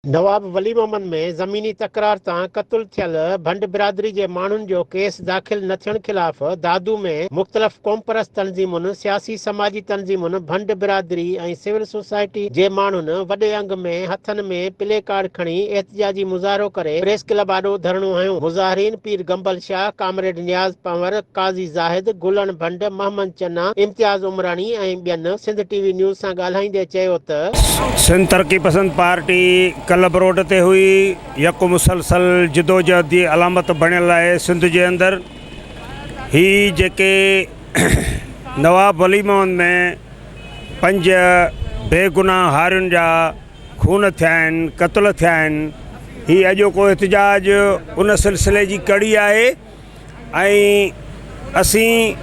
نواب ولي محمد ۾ زميني تڪرار تان قتل ٿيل ڀنڊ برادري جي ماڻهن جو ڪيس داخل نه ٿيڻ خلاف دادو ۾ مختلف قومپرست تنظيمن، سياسي سماجي تنظيمن، ڀنڊ برادري ۽ سول سوسائٽي جي ماڻهن وڏي انگ ۾ هٿن ۾ پلي ڪارڊ کڻي احتجاجي مظاهرو ڪري پريس ڪلب آڏو ڌرڻو هنيو. مظاهرين پير گنبل شاهه، ڪامريڊ نياز پنهور، قاضي زاهد، گلڻ ڀنڊ، محمد چنا، امتياز عمراڻي ۽ ٻين سنڌ ٽي وي نيوز سان ڳالهائيندي چيو ته. سنڌ ترقي پسند پارٽي ڪلب روڊ تي هئي، يڪو مسلسل جدوجهد جي علامت بڻيل آهي سنڌ جي اندر هي جيڪي نواب ولي محمد ۾ پنج بيگناهه هارين جا خون ٿيا آهن قتل ٿيا آهن هي اڄوڪو احتجاج ان سلسلي جي ڪڙي آهي ۽ اسين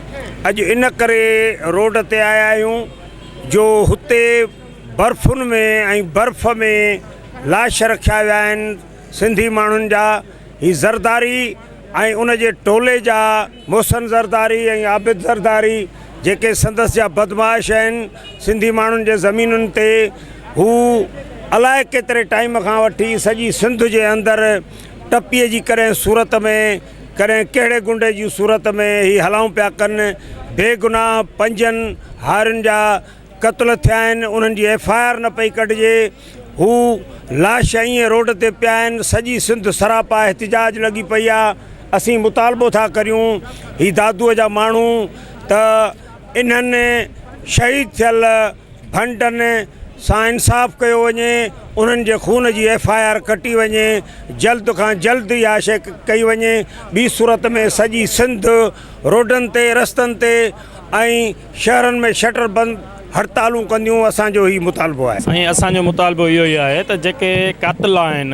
اڄ ان ڪري روڊ تي آيا آهيون جو هتي برفن ۾ ۽ برف ۾ لاش رکيا ويا آهن سنڌي ماڻهن جا هي زرداري ۽ ان جي ٽولي جا محسن زرداري ۽ عابد زرداري جيڪي سندس جا بدمعاش آهن سنڌي ماڻهن جي زمينن تي هو الائي ڪيتري ٽائيم کان وٺي سڄي سنڌ جي اندر ٽپي جي ڪڏهن صورت ۾ ڪڏهن ڪهڙي گنڊي جي صورت ۾ هي هلائون پيا ڪن، بيگناهه پنجن هارين جا قتل ٿيا آهن انهن جي ايف I R نه پئي ڪڍجي، هو لاش ائين روڊ تي پيا آهن، سڄي سنڌ سراپا احتجاج لڳي پئي آ، اسين مطالبو ٿا ڪريون هي دادوء جا ماڻهو ته انهن شهيد ٿيل ڀنڊن سان انصاف ڪيو وڃي، انهن جي خون جي ايف I R ڪٽي وڃي، جلد کان جلد اها شيء ڪئي وڃي، ٻي صورت ۾ سڄي سنڌ روڊن تي، رستن تي ۽ شهرن ۾ شٽر بند هڙتالون ڪنديون، اسان جو هي مطالبو آهي. سائين اسان جو مطالبو اهو ئي آهي ته جيڪي قاتل آهن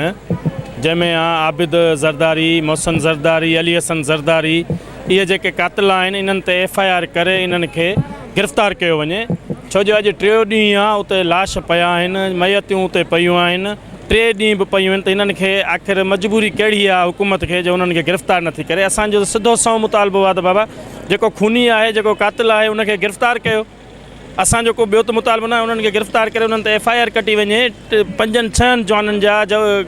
جنهن ۾ عابد زرداري، محسن زرداري، علي حسن زرداري اهي جيڪي قاتل آهن انهن تي ايف I R ڪري انهن کي گرفتار ڪيو وڃي ڇو جو اڄ ٽيو ڏينهن آ اتي لاش پيا آهن ميتون اتي پيون آهن ٽي ڏينهن به پيون آهن ته انهن کي آخر مجبوري ڪهڙي آ حڪومت کي جو انهن کي گرفتار نٿي ڪري اسان جو سڌو سنئون مطالبو آ ته بابا جيڪو خوني آهي جيڪو قاتل آهي ان کي گرفتار ڪيو اسان جو ڪو ٻيو ته مطالبو ناهي انهن کي گرفتار ڪري انهن تي ايف I R ڪٽي وڃي پنجن ڇهن جوانن جا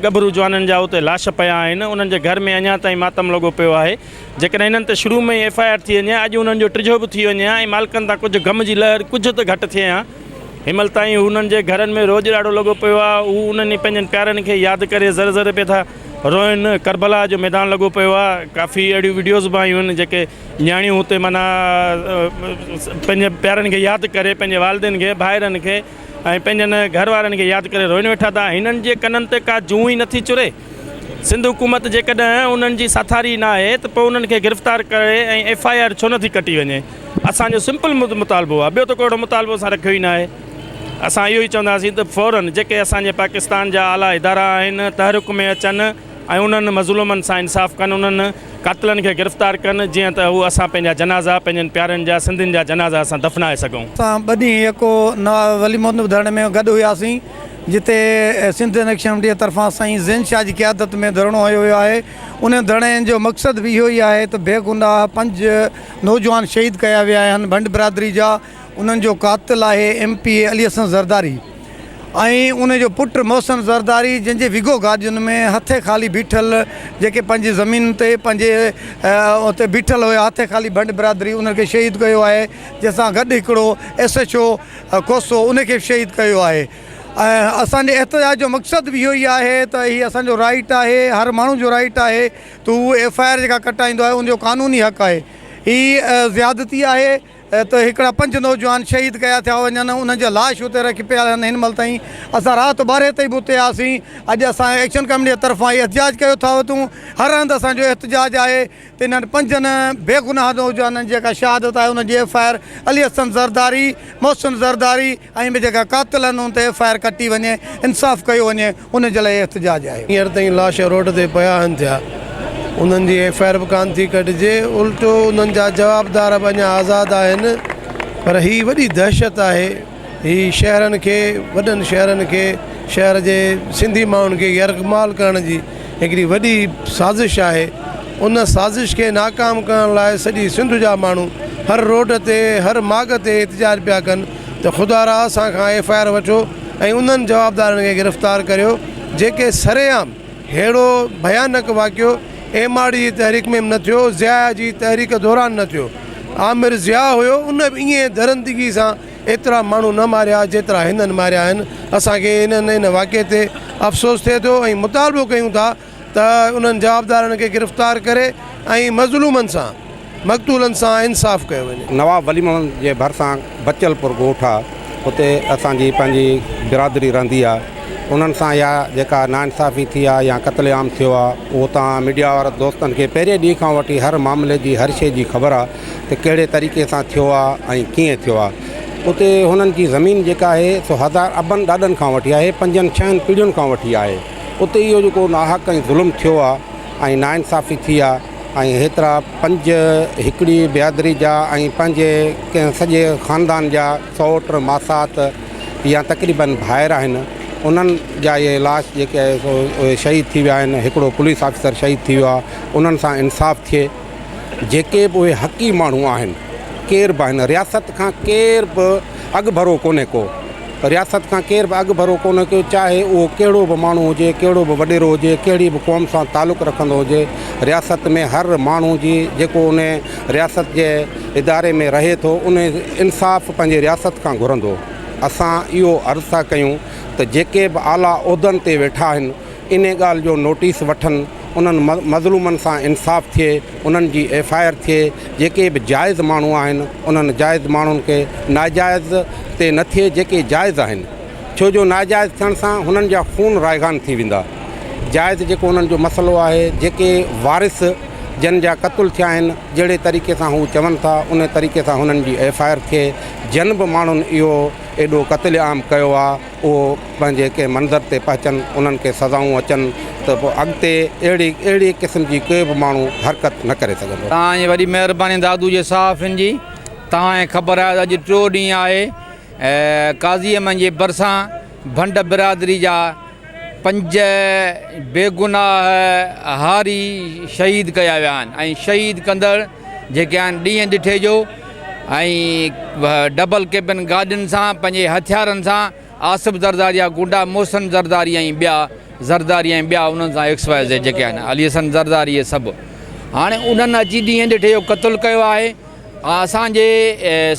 ڳڀرو جوانن جا اتي لاش پيا آهن انهن جي گهر ۾ اڃا تائين ماتم لڳو پيو آهي جيڪڏهن انهن تي شروع ۾ ئي ايف I R ٿي وڃي ها اڄ انهن جو ٽجهو به ٿي وڃي ها ۽ مالڪن تان ڪجهه غم جي لهر ڪجهه ته گهٽ ٿئي ها هن مهل تائين انهن جي گهرن ۾ روڄ راڙو لڳو پيو آهي هو انهن ئي پنهنجن پيارن کي ياد ڪري ذر ذر پيا ٿا روئن ڪربلا جو ميدان لڳو پيو آهي ڪافي اهڙيون وڊيوز به آيون آهن جيڪي نياڻيون اتي معنيٰ پنهنجي پيارن کي ياد ڪري پنهنجي والدين کي ڀائرن کي ۽ پنهنجن گهر وارن کي ياد ڪري روئن ويٺا ته هنن جي ڪنن تي ڪا جون ئي نٿي چري سنڌ حڪومت جيڪڏهن انهن جي ساٿاري نه آهي ته پوء انهن کي گرفتار ڪري ۽ ايف I R ڇو نٿي ڪٽي وڃي اسانجو سمپل مطالبو آهي ٻيو ته ڪو اهڙو مطالبو اسان رکيو ئي نه آهي اسان اهو ئي چونداسين ته فورن جيڪي اسانجي پاڪستان جا اعليٰ ادارا آهن تحرڪ ۾ اچن ۽ انهن مظلومن سان انصاف ڪن انهن قاتلن کي گرفتار ڪن جيئن ته هو اسان پنهنجا جنازا پنهنجن پيارن جا سنڌين جا جنازا اسان دفنائي سگهون. اسان ٻه ڏينهن يڪو نواب ولي محمد ڌرڻي ۾ گڏ هياسين جتي سنڌ ايڪشن ڪميٽي طرفان سائين زين شاهه جي قيادت ۾ ڌرڻو هنيو ويو آهي ان ڌرڻي جو مقصد به اهو ئي آهي ته بيگناهه پنج نوجوان شهيد ڪيا ويا آهن ڀنڊ برادري جا انهن جو قاتل آهي M P A Ali Hassan Zardari ۽ ان جو پٽ محسن زرداري جنهن جي ويگو گاڏين ۾ هٿين خالي بيٺل جيڪي پنهنجي زمين تي پنهنجي اتي بيٺل هيا هٿين خالي ڀنڊ برادري انهن کي شهيد ڪيو آهي جنهن سان گڏ هڪڙو ايس ايڇ او کوسو ان کي به شهيد ڪيو آهي ۽ اسان جي احتجاج جو مقصد به اهو ئي آهي ته هي اسان جو رائيٽ آهي هر ماڻهو جو رائيٽ آهي ته هو ايف I R جيڪا ڪٽائيندو آهي ان جو قانوني حق آهي هي زيادتي آهي ته هڪڙا پنج نوجوان شهيد ڪيا ٿيا وڃن انهن جا لاش اتي رکي پيا آهن هن مهل تائين اسان رات ٻارهين تائين به اتي هئاسين اڄ اسان ايڪشن ڪميٽي جي طرفان هي احتجاج ڪيو ٿا وتون هر هنڌ اسان جو احتجاج آهي ته انهن پنجن بيگناهه نوجوانن جي جيڪا شهادت آهي انهن جي F I R Ali Hassan Zardari Mohsin Zardari ۽ ٻيا جيڪا قاتل آهن انهن تي ايف I R ڪٽي وڃي انصاف ڪيو وڃي ان جي لاء احتجاج آهي. هينئر تائين لاش روڊ تي پيا آهن ٿيا انهن جي ايف I R به ڪانه ٿي ڪڍجي الٽو انهن جا جوابدار به اڃا آزاد آهن پر هي وڏي دهشت آهي هي شهرن کي وڏن شهرن کي شهر جي سنڌي ماڻهن کي يرغمال ڪرڻ جي هڪڙي وڏي سازش آهي ان سازش کي ناڪام ڪرڻ لاء سڄي سنڌ جا ماڻهو هر روڊ تي هر ماڳ تي احتجاج پيا ڪن ته خدارا اسان کان ايف I R وٺو ۽ انهن جوابدارن کي گرفتار ڪريو جيڪي سرعام ههڙو ڀيانڪ واقعو ايم آر ڊي جي تحريڪ ۾ به نه ٿيو، ضياء جي تحريڪ دوران نه ٿيو. آمر ضياء هيو ان به ائين درندگي سان ايترا ماڻهو نه ماريا جيترا هنن ماريا آهن. اسان کي انهن ان واقعي تي افسوس ٿئي ٿو ۽ مطالبو ڪيون ٿا ته انهن جوابدارن کي گرفتار ڪري ۽ مظلومن سان مقتولن سان انصاف ڪيو وڃي. نواب ولي محمد جي ڀرسان بچل پور ڳوٺ آ اتي اسان جي پنهنجي برادري رهندي آ انهن سان اها جيڪا ناانصافي ٿي آ يا قتل عام ٿيو آ اهو توهان ميڊيا وارا دوستن کي پهرين ڏينهن کان وٺي هر معاملي جي هر شي جي خبر آ ته ڪهڙي طريقي سان ٿيو آ ۽ ڪيئن ٿيو آ اتي هنن جي زمين جيڪا آهي سو هزار ابن ڏاڏن کان وٺي آهي پنجن ڇهن پيڙهين کان وٺي آهي اتي اهو جيڪو ناحق ۽ ظلم ٿيو آ ۽ ناانصافي ٿي آ ۽ هيترا پنج هڪڙي برادري جا ۽ پنهنجي ڪنهن سڄي خاندان جا سئوٽ ماسات يا تقريبن ڀائر آهن انهن جا اهي لاش جيڪي آهي سو اهي شهيد ٿي ويا آهن هڪڙو پوليس آفيسر شهيد ٿي ويو آ انهن سان انصاف ٿئي جيڪي به اهي حقي ماڻهو آهن ڪير به آهن رياست کان ڪير به اڳڀرو ڪونهي ڪو رياست کان ڪير به اڳڀرو ڪونهي ڪو چاهي اهو ڪهڙو به ماڻهو هجي ڪهڙو به وڏيرو هجي ڪهڙي به قوم سان تعلق رکندو هجي رياست ۾ هر ماڻهو جي جيڪو ان رياست جي اداري ۾ رهي ٿو ان انصاف پنهنجي رياست کان گهرندو اسان اهو عرض ٿا ڪيون ته جيڪي به اعليٰ عهدن تي ويٺا آهن ان ڳالهه جو نوٽيس وٺن انهن مظلومن سان انصاف ٿئي، انهن جي ايف I R ٿئي، جيڪي به جائز ماڻهو آهن انهن جائز ماڻهن کي ناجائز تي نه ٿئي جيڪي جائز آهن ڇو جو ناجائز ٿيڻ سان هنن جا خون رائگان ٿي ويندا جائز جيڪو انهن جو مسئلو آهي جيڪي وارث جن جا قتل ٿيا آهن جهڙي طريقي سان هو چون ٿا ان طريقي سان هنن جي ايف I R ٿئي جن به ماڻهن اهو ايڏو قتل عام ڪيو آهي اهو پنهنجي ڪنهن منظر تي پهچن، انهن کي سزائون اچن ته پوء اڳتي اهڙي اهڙي قسم جي ڪوئي به ماڻهو حرڪت نه ڪري سگهندو. توهان جي وڏي مهرباني دادو جي صحافين جي توهان کي خبر آهي ته اڄ ٽيو ڏينهن آهي قاضي احمد جي ڀرسان ڀنڊ برادري جا پنج بيگناهه هاري شهيد ڪيا ويا آهن ۽ شهيد ڪندڙ جيڪي آهن ڏينهن ڏٺي جو ۽ ڊبل ڪيبن گاڏين سان پنهنجي هٿيارن سان آصف زرداري جا گنڊا محسن زرداري ۽ ٻيا زرداري ۽ ٻيا انهن سان ايڪس واء زيڊ جيڪي آهن علي حسن زرداري اهي سڀ هاڻي انهن اچي ڏينهن ڏٺي جو قتل ڪيو آهي اسانجي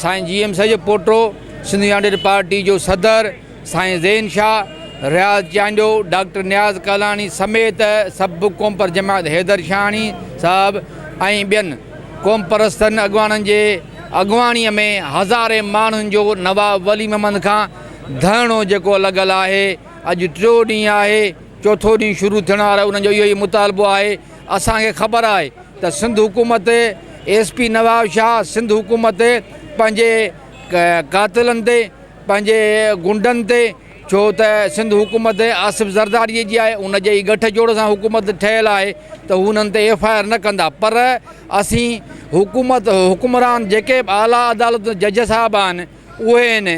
سائين جي ايم سيد جو پوٽو سنڌ يونائيٽيڊ پارٽي جو صدر سائين زين شاهه، رياض چانڊيو، ڊاڪٽر نياز ڪالاڻي سميت سڀ قومپرست جماعت حيدر شاهاڻي صاحب ۽ ٻين قومپرستن اڳواڻن جي اڳواڻي ۾ هزارين ماڻهن جو نواب ولي محمد کان ڌرڻو جيڪو لڳل آهي اڄ ٽيو ڏينهن آهي چوٿو ڏينهن شروع ٿيڻ وارو آهي انهن جو اهو ئي مطالبو آهي اسان کي خبر آهي ته سنڌ حڪومت ايس پي نواب شاهه سنڌ حڪومت پنهنجي قاتلن تي پنهنجي غنڊن تي ڇو ته سنڌ حڪومت آصف زرداري جي آهي ان جي ئي ڳٺ جوڙ سان حڪومت ٺهيل آهي ته هو انهن تي ايف I R نه ڪندا پر اسين حڪومت حڪمران جيڪي به اعليٰ عدالت جج صاحب آهن اهي آهن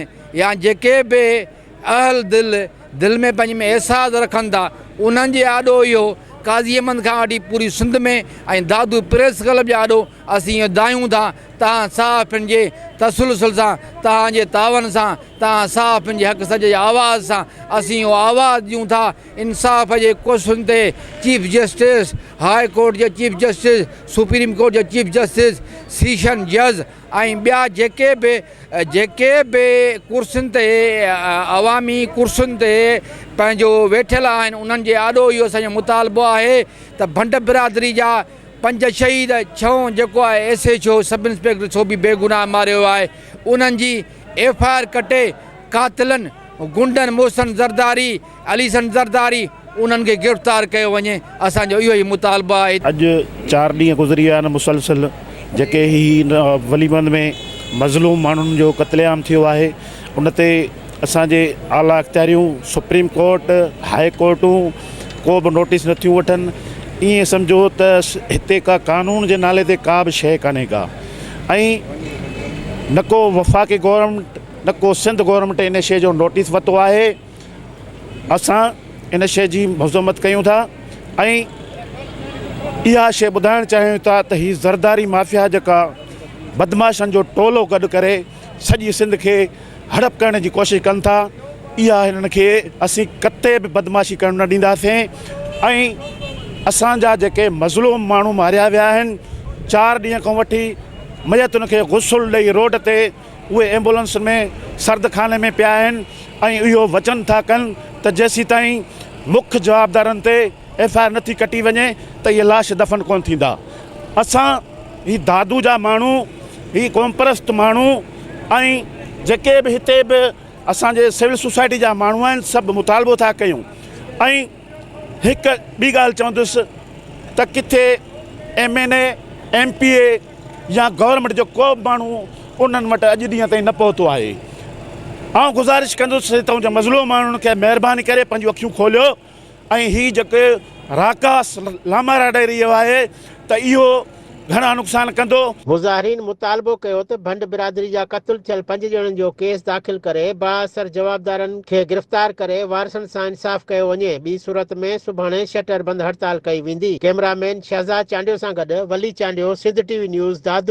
يا جيڪي به اهل دل دل ۾ پنهنجي ۾ احساس رکن ٿا انهن جي آڏو اهو قاضي احمد کان وٺي پوري سنڌ ۾ ۽ دادو پريس ڪلب جي آڏو اسين اهو دانهيون ٿا توهان صحافين جي تسلسل سان، توهان جي تعاون سان، توهان صحافين جي حق سچ جي آواز سان اسين اهو آواز ڏيون ٿا انصاف جي ڪرسين تي چيف جسٽس هاء ڪورٽ جي چيف جسٽس، سپريم ڪورٽ جي چيف جسٽس، سيشن جج ۽ ٻيا جيڪي به جيڪي به ڪرسين تي عوامي ڪرسين تي پنهنجو ويٺل آهن انهن جي آڏو اهو اسان جو مطالبو آهي ته ڀنڊ برادري جا پنج شهيد، ڇهون جيڪو آهي S H O sub inspector سو به بيگناهه ماريو ويو آهي، انهن جي ايف I R ڪٽي قاتلن غنڊن محسن زرداري، علي حسن زرداري انهن کي گرفتار ڪيو وڃي اسان جو اهو ئي مطالبو آهي. اڄ چار ڏينهن گذري ويا آهن مسلسل جيڪي هي ولي محمد ۾ مظلوم ماڻهن جو قتل عام ٿيو آهي ان تي اسان جي اعليٰ اختياريون سپريم ڪورٽ هاء ڪورٽون ڪو به نوٽيس نٿيون وٺن ائين سمجهو ته هتي ڪا قانون جي نالي تي ڪا به شيء ڪانهي ڪا ۽ نه ڪو وفاقي گورنمينٽ نه ڪو سنڌ گورنمينٽ ان شيء جو نوٽيس ورتو آهي اسان ان شيء جي مذمت ڪيون ٿا ۽ اها شيء ٻڌائڻ چاهيون ٿا ته هي زرداري مافيا جيڪا بدمعاشن جو ٽولو گڏ ڪري سڄي سنڌ کي هڙپ ڪرڻ جي ڪوشش ڪن ٿا. اها هنن کي اسين قطعي به بدمعاشي ڪرڻ نه ڏينداسين ۽ اسان جا جيڪي مظلوم ماڻهو ماريا ويا آهن چار ڏينهن کان وٺي ميتن کي غسل ڏئي روڊ تي اهي ايمبولنس ۾ سرد خاني ۾ پيا آهن ۽ اهو وچن ٿا ڪن ته جيسيتائين مک جوابدارن تي ايف I R نٿي ڪٽي وڃي ته اهي لاش دفن ڪونه ٿيندا. اسان هي دادو جا ماڻهو، هي قومپرست ماڻهو ۽ جيڪي به هتي به اسان جي سول سوسائٽي جا ماڻهو آهن سڀ مطالبو ٿا ڪيون ۽ هڪ ٻي ڳالهه چوندس ته ڪٿي M N A, M P A يا گورنمينٽ جو ڪو به ماڻهو انهن وٽ اڄ ڏينهن تائين نه پهتو آهي. آئون گذارش ڪندس هتان جي مظلوم ماڻهن کي مهرباني ڪري پنهنجون اکيون کوليو. ۽ هي جيڪي راڪاس لامارا ڏئي رهيو آهي ته اهو گهڻا نقصان ڪندو. مظاهرين مطالبو ڪيو ته ڀنڊ برادري جا قتل ٿيل پنج ڄڻن جو ڪيس داخل ڪري بااثر جوابدارن کي گرفتار ڪري وارثن سان انصاف ڪيو وڃي ٻي صورت ۾ سڀاڻي شٽر بند هڙتال ڪئي ويندي. ڪئميرا مين شهزاد چانڊيو سان گڏ Wali Chandio Sindh T V news Dadu.